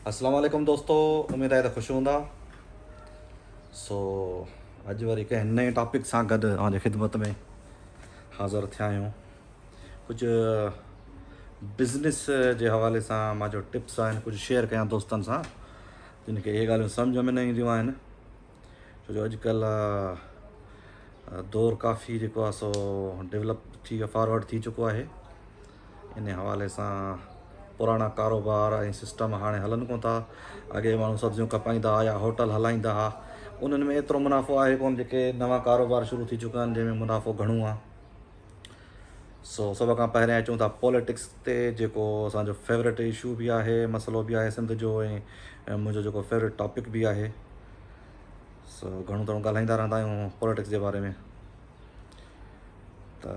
اسلام عليڪم دوستو اميد آهي ته خوش هوندا سو اڄ وري ڪنهن نئين ٽاپڪ سان گڏ اوهان جي خدمت ۾ حاضر ٿيا آهيون ڪجهه بزنس جي حوالي سان مان جو ٽپس آهن ڪجهه شيئر ڪيان دوستن سان جن کي اهي ڳالهيون سمجھ ۾ نه اينديون آهن ڇو جو اڄڪلهه دور ڪافي جيڪو آهي سو ڊيولپ ٿي فارورڊ ٿي چڪو آهي ان حوالي سان پراڻا ڪاروبار ۽ سسٽم هاڻي هلن ڪونه ٿا. اڳي ماڻهو سبزيون کپائيندا ها يا هوٽل هلائيندا ها انهن ۾ ايترو منافعو آهي ڪونه جيڪي نوان ڪاروبار شروع ٿي چڪا آهن جنهن ۾ منافعو گهڻو آهي. سو سڀ کان پهريان اچون ٿا پوليٽڪس تي جيڪو اسان جو فيورٽ اشو به آهي مسئلو به آهي سنڌ جو ۽ منهنجو جيڪو فيورٽ ٽاپڪ به آهي سو گهڻو تڻو ڳالهائيندا رهندا آهيون پوليٽڪس جي باري ۾ ته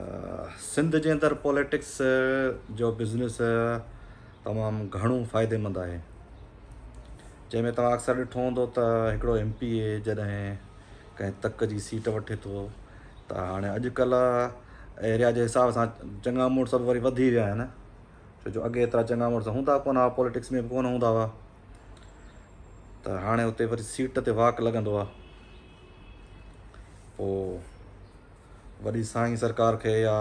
سنڌ جي اندر پوليٽڪس جو بزنس تمام گهڻو فائديمند آهي جنهن ۾ توهان اڪثر ڏٺو هوندو ته هڪڙو ايم پي اي جڏهن ڪنهن تڪ جي سيٽ وٺي ٿو ته هاڻي اڄڪلهه ايريا جي حساب سان چڱا مڙس به وري وڌي ويا آهن ڇو جو اڳي ايترا چڱا مڙس هوندا ڪونه هئا پوليٽڪس ۾ به ڪونه هوندا هئا ته هاڻي اتي وري سيٽ تي واڪ لڳندو آهي پوء وڏي سائين سرڪار کي يا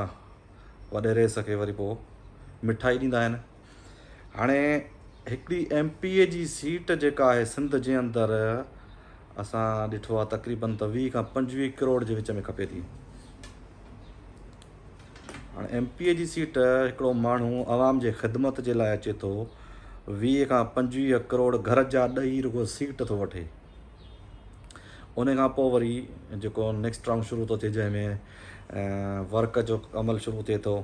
وڏي رئيس کي وري پوء مٺائي ڏيندا آهن. هاڻي هڪڙي ايم پي اي جي سيٽ جيڪا آهي سنڌ جي اندر اسان ڏٺو آهي تقريبن ته 20 کان 25 ڪروڙ جي وچ ۾ کپي ٿي. هاڻي ايم پي اي جي سيٽ هڪڙو ماڻهو عوام جي خدمت جي لاء اچي ٿو 20 کان 25 ڪروڙ گهر جا ڏئي رڳو سيٽ ٿو وٺي. ان کان پوء وري جيڪو نيڪسٽ رائونڊ شروع ٿو ٿئي جنهن ۾ ورڪ جو عمل شروع ٿئي ٿو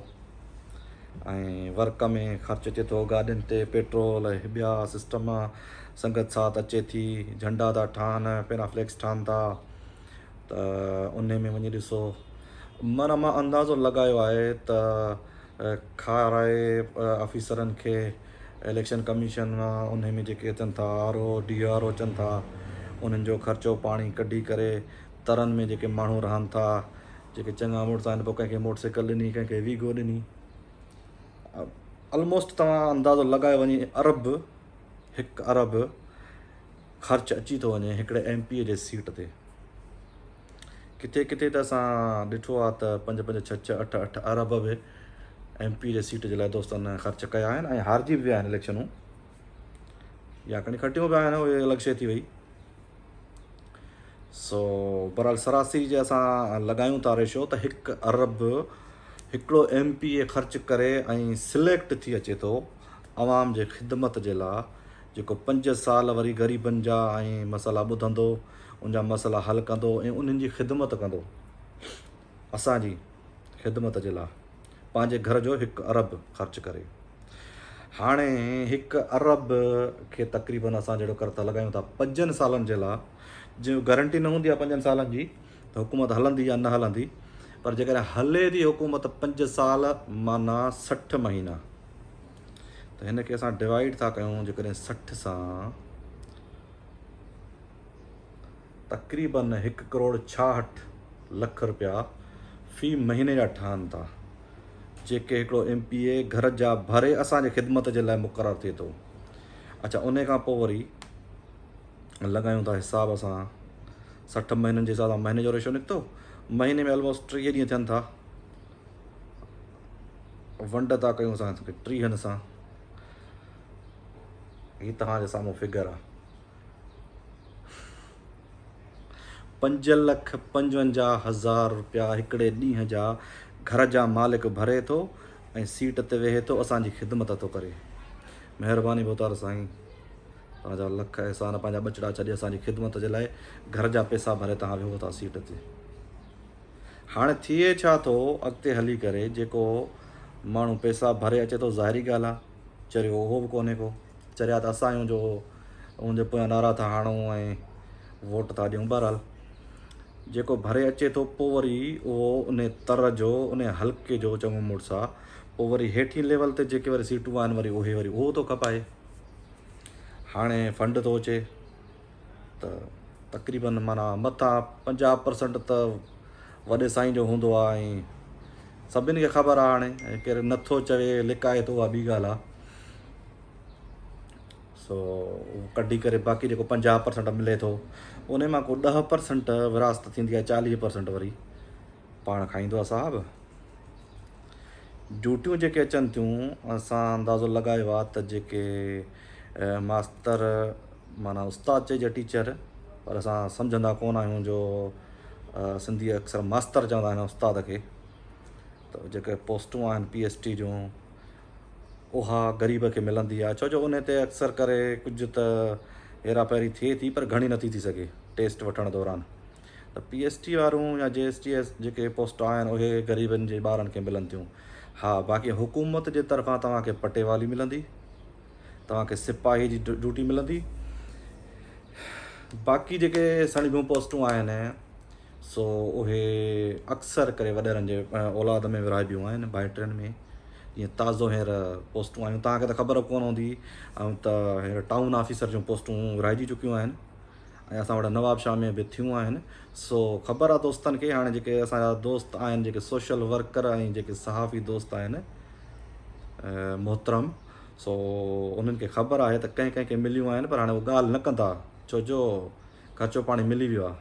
۽ ورڪ ۾ خرچ اچي ٿو گاڏين تي پيٽرول ۽ ٻيا سسٽم سنگت ساٿ اچي ٿي جهنڊا ٿا ٺهن پيرافليڪس ٺهن ٿا ته ان ۾ وڃي ڏسو معنيٰ مان اندازو لڳايو آهي ته کارائي آفيسرن کي اليڪشن ڪميشن مان انهي ۾ جيڪي اچن ٿا R O D R O اچن ٿا انهن جو خرچو پاڻي ڪڍي ڪري ترن ۾ جيڪي ماڻهو رهن ٿا جيڪي چڱا مڙس آهن پوء ڪنهن کي موٽر سائيڪل ڏني ڪنهن کي ويگو ڏني الموسٽ توهان اندازو لڳايو وڃي ارب هڪ ارب خرچ اچي ٿو وڃي هڪڙي ايم پي اي جي سيٽ تي ڪٿي ڪٿي ته اسان ڏٺو آهي ته پنج پنج ڇهه ڇهه اٺ اٺ ارب به ايم پي جي سيٽ جي لاء دوستن خرچ ڪيا آهن ۽ هارجي به ويا آهن اليڪشنون يا کڻي کٽيون به آهن اهي الڳ شي ٿي وئي سو بهرحال سراسري جي اسان لڳايون ٿا ريشو ته هڪ ارب هڪڙو ايم پي اي خرچ ڪري ۽ سليڪٽ ٿي اچي ٿو عوام جي خدمت جي لاء جيڪو پنج سال وري غريبن جا ۽ مسئلا ٻڌندو ان جا مسئلا حل ڪندو ۽ انهن جي خدمت ڪندو اسان جي خدمت جي لاء پنهنجي گهر جو هڪ ارب خرچ ڪري هاڻي هڪ ارب کي تقريبن اسان جهڙو ڪر ٿا لڳايون ٿا پنجن سالن جي لاء جي گارنٽي نه هوندي آهي پنجن سالن جي ته حڪومت هلندي يا نه هلندي پر جيڪڏهن هلي ٿي حڪومت پنج سال معنيٰ 60 مهينا ته هن کي اسان ڊوائيڊ ٿا ڪيون جيڪڏهن 60 سان تقريبن هڪ ڪروڙ ڇاهٺ لک رپيا في مهيني جا ٺهن ٿا جيڪي هڪڙو ايم پي اي گهر جا ڀري اسان جي خدمت جي لاء مقرر ٿئي ٿو اڇا ان کان پوء وري لڳايون ٿا حساب سان 60 مهينن جي حساب سان مهيني جو ريشو نڪتو مهيني ۾ آلموسٽ 30 ڏينهن ٿين ٿا ونڊ ٿا ڪيون اسان ٽيهن سان هي توهان جي سامهون فگر آ 5,55,000 روپيا هڪڙي ڏينهن جا گهر جا مالڪ ڀري ٿو ۽ سيٽ تي ويهي ٿو اسان جي خدمت ٿو ڪري مهرباني ڀوتار سائين توهان جا لک احسان پنهنجا ٻچڙا ڇڏي اسان جي خدمت جي لاء گهر جا پئسا ڀري توهان ويهو ٿا سيٽ تي هاڻي ٿئي ڇا ٿو اڳتي هلي ڪري جيڪو ماڻهو پئسا ڀري اچي ٿو ظاهري ڳالهه آ چريو اهو به ڪونهي ڪو چريا ته اسان آهيون جو ان جي پويان نعرا ٿا هڻون ۽ ووٽ ٿا ڏيون بهرحال جيڪو ڀري اچي ٿو پوء وري اهو ان تر جو ان حلقي جو چڱو مڙس آ پوء وري هيٺين ليول تي جيڪي وري سيٽون آهن وري اهي وري اهو ٿو کپائي هاڻي فنڊ ٿو اچي ته تقريبن معنيٰ مٿان 50 پرسنٽ ته وڏي سائين جو هوندو آهي ۽ سڀني کي خبر آهي هاڻي ڪير نٿو چوي لڪائي ٿو اها ٻي ڳالهه آهي. سو اهو ڪڍي ڪري باقي جيڪو 50% ملي ٿو ان مان ڪو 10% ورهاست ٿيندي آهي، 40% وري پاڻ کائيندو آهي صاحب. ڊيوٽيون جيڪي اچن ٿيون اسان اندازو لڳايو آهي ته جيڪي ماستر معنيٰ استاد چئجي ٽيچر، پر اسان سمجهندا ڪونه آهيون جو سنڌي اڪثر ماستر چوندا آهن استاد کي، ته جيڪي پوسٽون آهن پي ايس ٽي جون اها غريب کي ملندي آهي، ڇو جو ان تي اڪثر ڪري ڪجهه ته هيرا ڦيري ٿئي ٿي پر گهڻي نٿي ٿي سگهي ٽيسٽ وٺڻ دوران. ته پي ايس ٽي وارون يا جي ايس ٽي ايس جيڪي پوسٽ آهن اهي غريبن جي ٻارن کي ملن ٿيون. ها باقي حڪومت جي طرفان توهان کي پٽيوالي ملندي، توهان کي سپاهي جي ڊيوٽي ملندي. باقي جيڪي سڻڀيون پوسٽون آهن سو اهي اڪثر ڪري وڏيرن جي اولاد ۾ ورهائبيون آهن، ڀائٽين ۾. جيئن تازو هينئر پوسٽون آيون، توهان کي ته خبر به ڪونه هوندي ته هينئر ٽائون آفيسر جون پوسٽون ورهائجي چڪيون آهن ۽ اسان وٽ نوابشاهه ۾ به ٿيون آهن. سو خبر آهي دوستن کي. هاڻي جيڪي اسان جا دوست آهن، جيڪي سوشل ورڪر ۽ جيڪي صحافي دوست آهن محترم، سو انهن کي خبر آهي ته ڪنهن ڪنهن کي مليون آهن، پر هاڻي اهو ڳالهه نه ڪندا ڇو جو خرچو پاڻي ملي ويو آهي.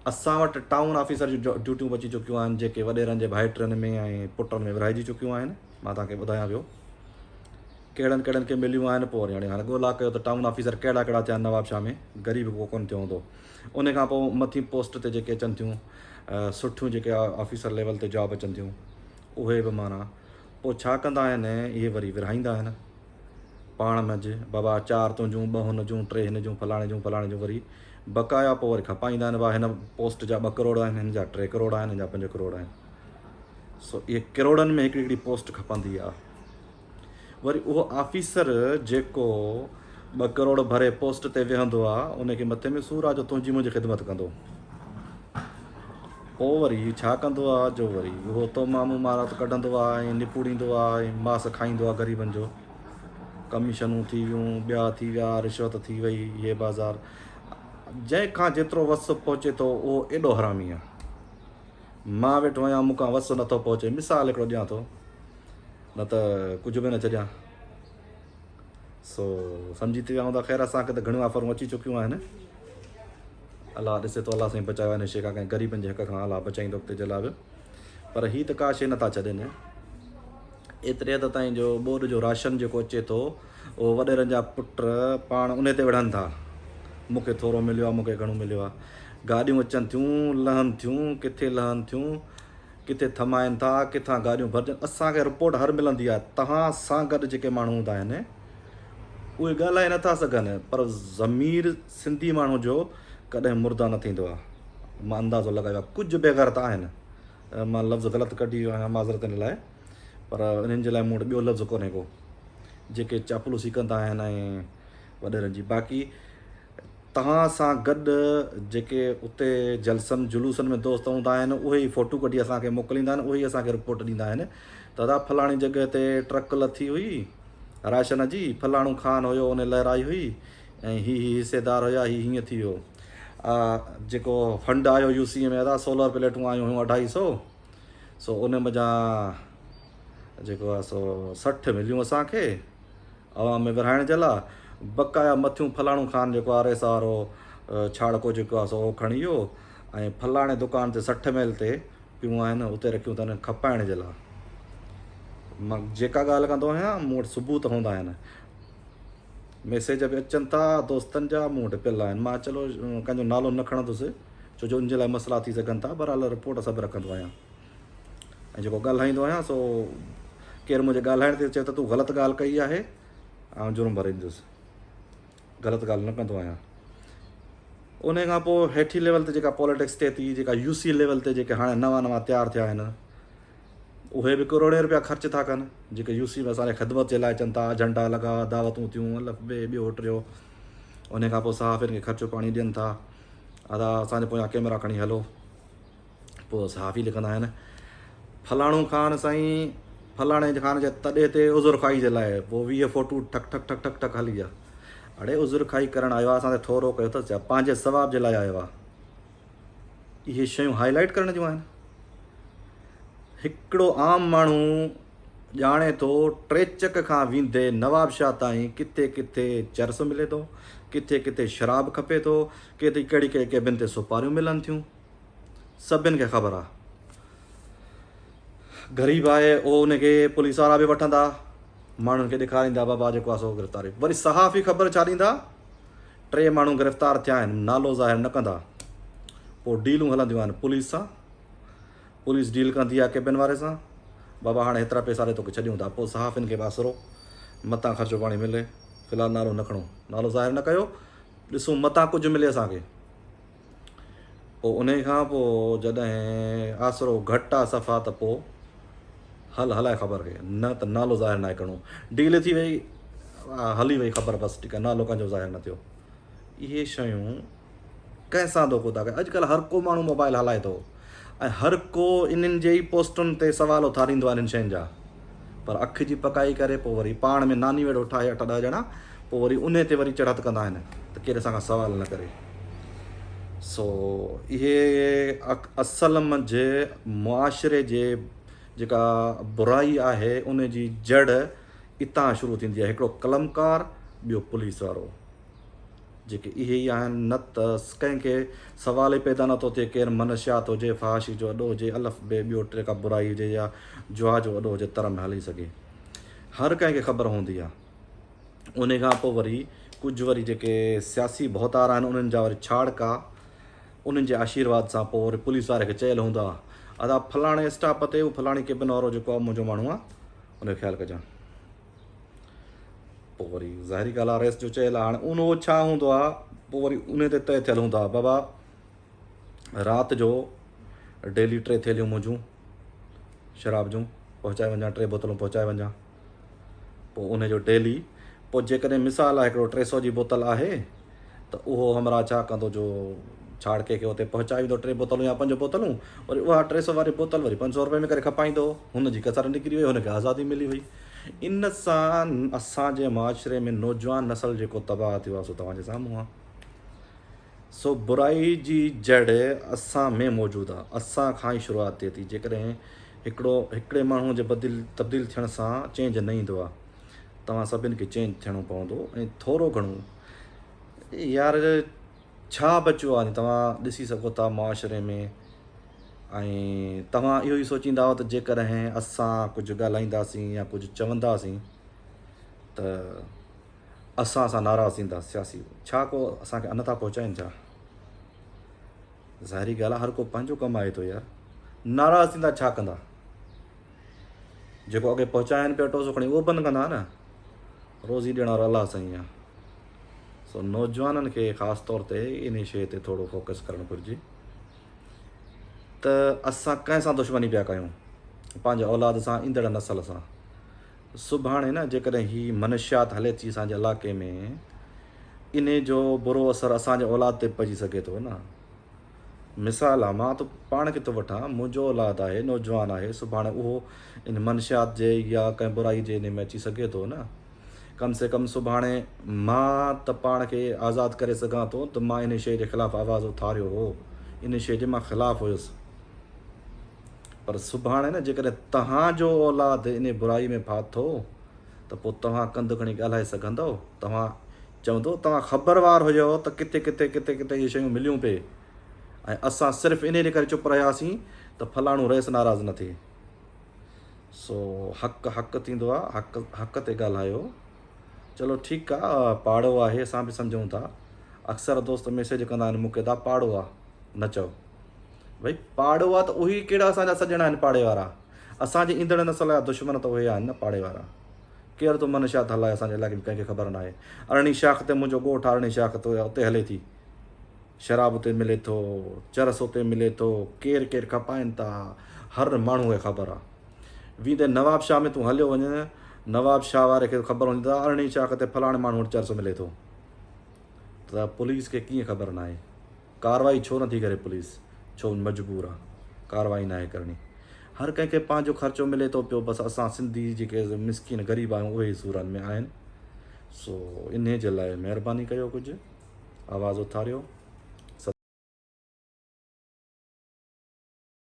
اسان وٽ ٽائون آفيسر جون ڊيوٽيون به اچي چڪيون آهن، جيڪي وڏيرن جي ڀائٽين ۾ ۽ پٽن ۾ ورهائجي چڪيون آهن. مان توهان کي ٻڌايان پيو ڪهڙن ڪهڙن کي مليون آهن. پوء وري هاڻي ڳولا ڪيو ته ٽائون آفيسر ڪهڙا ڪهڙا ٿيا آهن نوابشاهه ۾، غريب ڪو ڪونه ٿيو هوندو. ان کان پوء مٿين پوسٽ تي جيڪي اچن ٿيون سٺيون، جيڪي آفيسر ليول تي جاب اچن ٿيون، اهي به معنيٰ پوء ڇا ڪندا آهن، اهي وري ورهائيندا آهن پاڻ منجهه، بابا چار تنهنجون، ٻه هن جون، ٽي هن جون، فلاڻي جون، فلاڻي جون، وري بقايا پوء وري کپائيندا آهن، ڀا هن پوسٽ جا 2 ڪروڙ آهن، هن جا 3 ڪروڙ آهن، هن جا 5 ڪروڙ آهن. سو اهي ڪروڙن ۾ هڪڙي هڪڙي پوسٽ کپندي آهي. وري اهو آفيسر جيڪو 2 ڪروڙ ڀري پوسٽ تي ويهندو آهي، ان کي مٿي ۾ سور آهي جو تنهنجي منهنجي خدمت ڪندو. پوء وري ڇا ڪندو آهي جو وري اهو تو مامو مارات ڪڍندو آهي ۽ نپوڙيندو آهي ۽ ماس کائيندو آهي غريبن جو. ڪميشنون ٿي ويون، ٻيا ٿي ويا، رشوت ٿي وئي، هي بازار. جنهن کان جيترو وس پهچي ٿو اهو ايڏو حرامي آهي. مان ويٺو آهيان مون کان وس نٿو پهچي، مثال هڪڙو ڏيان ٿو، نه ته ڪجهه به نه ڇڏيان. سو سمجهي ٿي ويا هوندا. خير اسان کي ته گهڻيون آفرون اچي چڪيون آهن. الله ڏسي ٿو، الله سائين بچايو آهي ان شيء کان، ڪنهن غريبن جي حق کان الله بچائيندو اڳتي جي لاء به. پر هي ته ڪا شيء نٿا ڇڏين. ايتري حد تائين جو ٻوڏ جو راشن جيڪو اچي ٿو اهو وڏيرن جا پٽ پاڻ انهي تي وڙهن ٿا، مون کي ٿورو مليو آهي، مون کي گهڻو مليو آهي. گاڏيون اچن ٿيون، لهن ٿيون، ڪٿي لهن ٿيون، ڪٿي ٿمائن ٿا، ڪٿان گاڏيون ڀرجن، اسان کي رپورٽ هر ملندي آهي. توهان سان گڏ جيڪي ماڻهو هوندا آهن اهي ڳالهائي نٿا سگهن، پر ضمير سنڌي ماڻهو جو ڪڏهن مرده نه ٿيندو آهي. مان اندازو لڳايو آهي ڪجهه بيغيرت آهن، مان لفظ غلط ڪڍي ويو آهيان معذرت ان لاء، پر انهن جي لاء مون وٽ ٻيو لفظ ڪونهي ڪو، جيڪي چاپلوسي ڪندا آهن ۽ وڏيرن جي. باقي توهان سان گڏ جيڪي اتي جلسن جلوسن ۾ دوست هوندا آهن اهي ئي فوٽو ڪڍي اسان کي موڪليندا آهن، اهي ئي اسان کي رپورٽ ڏيندا آهن ته ادا فلاڻي جڳهه تي ٽرڪ لٿي هئي راشن جي، فلاڻو خان هيو ان لهرائي هئي ۽ هي هي حصيدار هيا، هي هيئن ٿي ويو. جيڪو فنڊ آيو يو سي ۾ ادا سولر پليٽون آيون هيون اڍائي سو، سو ان منجهان جيڪو آهي سو 60 مليون اسان کي عوام ۾ ورهائڻ جي لاء، بقايا مٿيون فلاڻو خان جيڪو آر ايس وارو ڇاڙڪو جيڪو آهي سو اهو کڻي ويو ۽ فلاڻي دڪان تي 60 ميل تي پيون آهن اتي رکيون اٿن کپائڻ جي لاء. مان جيڪا ڳالهه ڪندو آهيان مون وٽ ثبوت هوندا آهن، ميسيج به اچن ٿا دوستن جا مون وٽ پيل آهن. مان چلو ڪنهن جو نالو نه کڻندس ڇو جو ان جي لاء مسئلا ٿي سگهن ٿا، بهرحال رپورٽ سڀ رکندو آهيان ۽ جيڪو ڳالهائيندو آهيان سو ڪير منهنجي ڳالهائڻ تي چئي ته تون غلط ڳالهه ڪئي آهي، آئون جرم ڀريندس. غلط ڳالهه نه ڪندو آهيان. ان کان پوء هيٺين ليول تي جيڪا پاليٽڪس ٿئي ٿي، جيڪا يو سي ليول تي جيڪي هاڻي نوان نوان تيار ٿيا آهن، اهي به ڪروڙين روپيا خرچ ٿا ڪن، جيڪي يو سي ۾ اسان جي خدمت جي لاء اچن ٿا، جهنڊا لڳا، دعوتون ٿيون، الف بي ٻيو ٽيو. ان کان پوء صحافين کي خرچو پاڻي ڏين ٿا، ادا اسان جي پويان ڪيمرا کڻي هلو. پوء صحافي لکندا آهن فلاڻو خان سائين فلاڻي خان جي تڏي تي عذر خواهي جي لاء، پوء 20 فوٽو ٺڪ ٺڪ ٺڪ ٺڪ ٺڪ هلي ويا. اڙي عذر خواهي ڪرڻ آيو آهي، اسان تي ٿورو ڪيو اٿس ڇا؟ پنهنجي ثواب جي لاء آيو آهي. اهي شيون هائي لائيٽ ڪرڻ جون آهن. هڪڙو عام ماڻهو ڄاڻي ٿو ٽيچڪ کان ويندي نوابشاهه تائين ڪٿي ڪٿي چرس ملي ٿو، ڪٿي ڪٿي شراب کپي ٿو، ڪٿي ڪهڙي ڪهڙي ڪيبن تي سوپاريون ملن ٿيون. سڀن کي خبر آ. غريب آهي اهو ان کي پوليس وارا به وٺندا، ماڻهن کي ڏيکاريندا بابا جيڪو آ سو گرفتاري. وري صحافي خبر ڇا ڏيندا؟ ٽي ماڻهو گرفتار ٿيا آهن، نالو ظاهر نه ڪندا. پوء ڊيلون هلنديون آهن پوليس سان. پوليس ڊيل ڪندي آ ڪيبن واري سان، بابا هاڻي هيترا پئسا ڏي توکي ڇڏيون ٿا. پوء صحافين کي به آسرو، متان خرچو پاڻي ملي. في الحال نالو نه کڻو، نالو ظاهر نه ڪيو، ڏسون متان ڪجهه ملي اسان کي. پوء انهي کان پوء جڏهن آسرو گهٽ آ صفا ته پوء هل هلائي خبر کي، نه ته نالو ظاهر ناهي ڪرڻو. ڊيل ٿي وئي، هلي وئي خبر بس ٺيڪ آ، نالو ڪنهن جو ظاهر نه ٿيو. اهي شيون ڪنهن سان دوکو ٿا ڪيو؟ اڄڪلهه هر ڪو ماڻهو موبائل هلائي ٿو ۽ هر ڪو انهن جي ئي پوسٽن تي سوال اٿاريندو آهي انهن شين جا پر اک جي پڪائي ڪري پوء وري پاڻ ۾ ناني ويڙهو ٺاهي اٺ ڏهه ڄڻا پوء وري انهي تي وري چڙهت ڪندا آهن ته ڪير اسان کان سوال نه ڪري سو اهي اصل منجهه معاشري جي جيڪا برائي آهي ان جي جڙ اتان شروع ٿيندي آهي هڪڙو قلمڪار ٻيو پوليس وارو. جيڪي اهي ئي آهن نه ته ڪنهن کي سوال ئي پيدا نٿو ٿئي ڪير منشيات هجي، فحاشي جو اڏو هجي، الف بي ٻيو ٽي ڪا برائي هجي يا جوا جو اڏو هجي تر ۾ هلي سگهي. هر ڪنهن کي خبر هوندي آهي. انهي کان پوء وري ڪجهه وري جيڪي سياسي ڀوتار آهن انهن جا وري ڇاڙڪا انهن جي آشيرواد سان پوء وري پوليس واري کي چيل هوندو آهي ادا فلاڻي اسٽاپ تي هو فلاڻي ڪيبن وارو جيڪو آهي منهنجو ماڻهو آهي ان جو خيال ڪجان. پوء وري ظاهري ڳالهه آ رئيس جو چيل آ هاڻي اهو ڇا هوندو آ پوء وري انهي تي طئي ٿيل هوندو آ بابا رات جو ڊيلي ٽي ٿيلهيون منهنجون شراب جون پهچائي وڃان ٽي بوتلون پهچائي وڃان پوء انهي جو ڊيلي پوء جيڪڏهن مثال آ هڪڙو ٽي سو جي بوتل آهي ته اهو همراهه ڇا ڪندو جو ڇاڙڪي کي اتي پهچائي ويندو ٽي بوتلون يا پنج بوتلون وري اها ٽي سو واري بوتل وري پنج سو روپئي ۾ ڪري کپائيندو هن جي ڪسر نڪري وئي هن کي آزادي ملي وئي ان سان اسان جي معاشري ۾ نوجوان نسل جيڪو تباهه ٿيو آهي سو توهان جي سامهون آهي سو برائي جي جڙ اسان ۾ موجود آهي اسان کان ئي شروعات ٿئي ٿي جيڪڏهن هڪڙو هڪڙي ماڻهو جي بدل تبديل ٿيڻ سان چينج نه ايندو آهي توهان سڀن کي چينج ٿيڻو پوندو ۽ ٿورو گهڻو يار ڇا بچيو آهي توهان ڏسي سگهو ٿا معاشري ۾ ۽ توهان اهو ئي سوچيندا آهيو ته جيڪڏهن اسان ڪجهه ڳالهائينداسين يا ڪجهه چونداسين ته اسان سان ناراض ٿيندا سياسي ڇا ڪو اسان کي ان ٿا پهچائين ڇا ظاهري ڳالهه آهي هر ڪو پنهنجو ڪمائي ٿو يار ناراض ٿيندا ڇا ڪندا جيڪو اڳي پهچائين پيو اٽو سو کڻي اهو بند ڪندا نه روزي ڏيڻ وارو الله سائين آ سو نوجوانن کي خاص طور تي انهي شيء تي ٿورو فوڪس ڪرڻ گهرجي ته اسان ڪنهن سان دشمني پيا ڪيون پنهنجي اولاد سان ايندڙ نسل سان سڀاڻي نه جيڪڏهن هي منشيات هلي ٿي اسان جي علاقي ۾ انهي جو برو اثر اسان جي اولاد تي پئجي سگهي ٿو نه مثال آ مان ته پاڻ کي ٿو وٺان منهنجو اولاد آهي نوجوان آهي سڀاڻي اهو ان منشيات جي يا ڪنهن برائي جي انهي ۾ اچي سگهي ٿو نه ڪم سي ڪم سڀاڻي مان ته پاڻ کي آزاد ڪري سگهان ٿو ته مان انهي شيء جي خلاف آواز اٿاريو هو انهي شيء جي مان خلاف هيس پر سڀاڻي نه جيڪڏهن توهان جو اولاد انهي برائي ۾ ڦاٿو ته پوء توهان ڪنڌ کڻي ڳالهائي سگهندؤ؟ توهان چوندؤ، توهان خبروار هجو ته ڪٿي ڪٿي ڪٿي ڪٿي اهي شيون مليون پئي ۽ اسان صرف انهيء جي ڪري چپ رهياسين ته فلاڻو رئيس ناراض نه ٿئي. سو حق حق ٿيندو آ، حق حق تي ڳالهايو. چلو ٺيڪ آ، پاڙو آهي، اسان به سمجهون ٿا. اڪثر دوست ميسيج ڪندا آهن مون کي ته پاڙو آ، نه چئو. ڀئي پاڙو آ ته اهي ڪهڙا اسان جا سڄڻ آهن پاڙي وارا. اسان جي ايندڙ نسل جا دشمن ته اهي آهن نه پاڙي وارا. ڪير ٿو منشيات هلائي اسان جي علائقي ۾ ڪنهن کي خبر ناهي. ارڻي شاخ تي منهنجو ڳوٺ آ ارڻي شاخ ته اتي هلي ٿي. شراب اتي ملي ٿو، چرس اتي ملي ٿو، ڪير ڪير کپائين ٿا هر ماڻهو کي خبر آ. ويندي نواب شاهه ۾ تون هليو وڃ نواب شاهه واري کي خبر هوندي ته ارڻي شاخ تي فلاڻي ماڻهو وٽ چرس ملي ٿو. ته پوليس کي ڪيئن خبر ناهي. ڪارروائي ڇو نٿي ڪري پوليس ڇو مجبور آ ڪارروائي ناهي ڪرڻي هر ڪنهن کي پنهنجو خرچو ملي ٿو پيو بس اسان سنڌي جيڪي مسڪين غريب آهيون اهي ئي سورن ۾ آهن سو انهي جي لاء مهرباني ڪيو ڪجهه آواز اٿاريو.